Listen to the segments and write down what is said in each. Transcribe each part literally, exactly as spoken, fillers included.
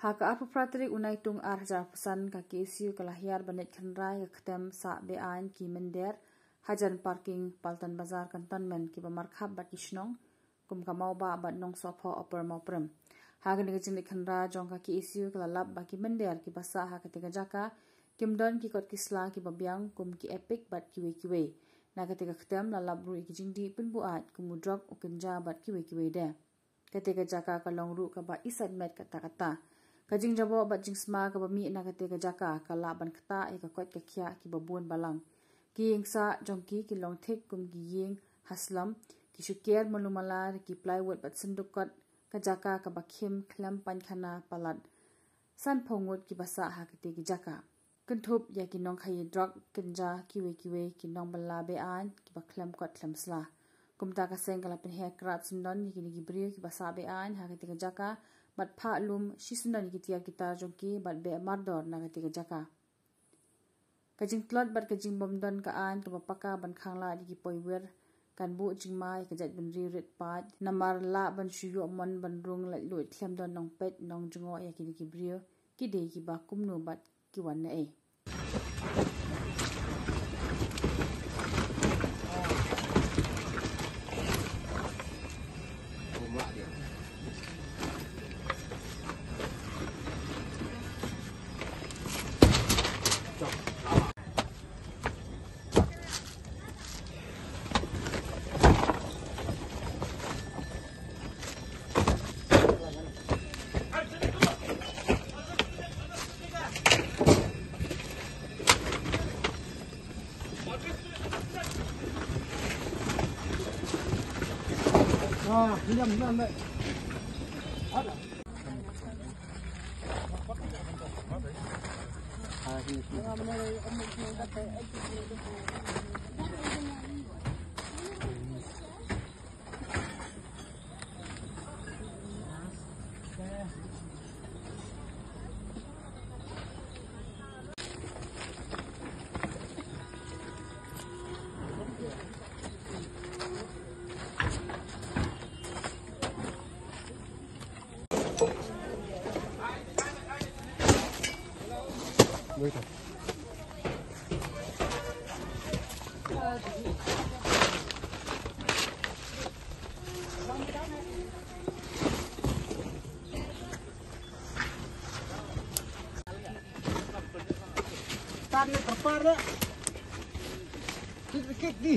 Ha ka arphew phra tarik u Naitung ar hajar arphew san, ka K S U ka la hiar ban leit khynra ïa ka ktem sah be-aiñ ki mynder hajan parking Paltan Bazar Cantonment kiba markhap bad ki shnong kum ka Mawbah bad Nongsohphoh Upper Mawprem. Ha kane ka jingleit khynra jong ka K S U ka la lap ba ki mynder kiba sah ha kata ka jaka kim don ki kot ki sla kiba biang kum ki Epic bad kiwei kiwei. Na kata ka ktem la lap ruh ïa ki jingdih pynbuaid kum u drok, u kynja bad kiwei kiwei de. Kata ka jaka ka long ruh kaba isat met katta katta. Ka jingjaboh bad jingsma kaba mih na kata ka jaka ka lah ban ktah ïa ka koit ka khiah kiba bun balang. Ki ïing sah jong ki ki long thik kum ki ïing ha slum, ki shu ker malu mala da ki plywood bad synduk kot. Ka jaka kaba khim khlem paikhana palat sanphew ngut kiba sah ha kata ka jaka. Kynthup ïa ki nongkhaïi drok, kynja, kiwei kiwei ki nongbylla be-aiñ kiba khlem kot khlem sla. Kumta ka seng ka la pynher krad syndon ïa kine ki briew kiba sah be-aiñ ha kata ka jaka bad phah lum shisyndon ïa ki tiar ki tar jong ki bad beh mardor na kata ka jaka. Ka jingtlot bad ka jingbym don ka aiñ kaba paka ban khanglad ïa ki poiwir kan buh jingma ïa ka jaitbynriew rit paid, namar lah ban shu ïoh mon ban rung laitluid khlem don nongpeit nongjngoh ïa kine ki briew, ki dei kiba kumno bad ki wan naei. Tan ni terpar dah. Kik, kik di.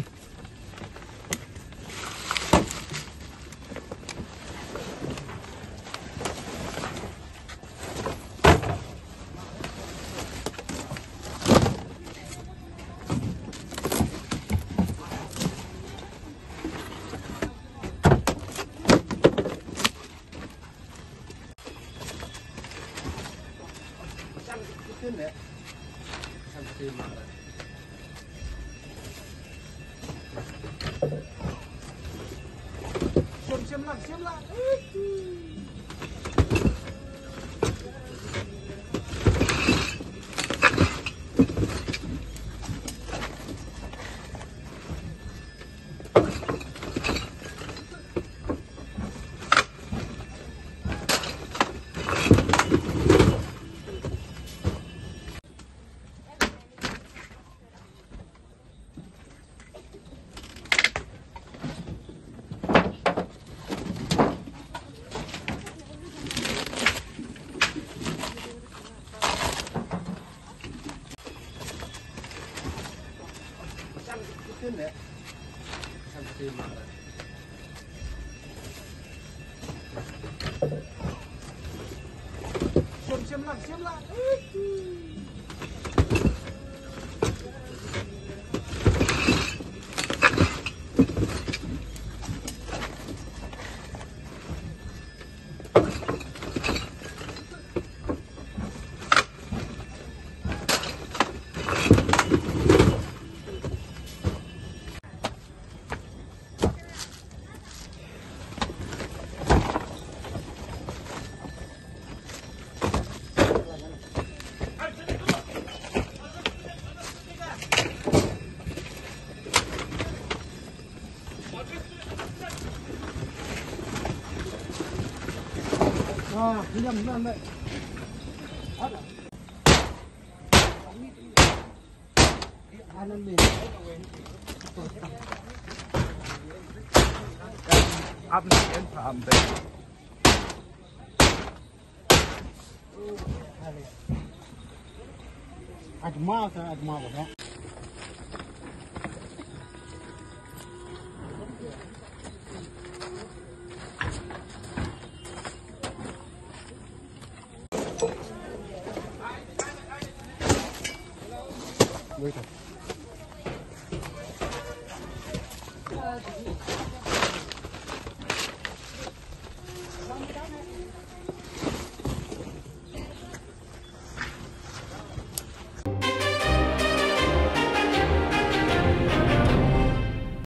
Ah, diam, diam, baik. Ab nicht entfer am besten. Admasa, admasa.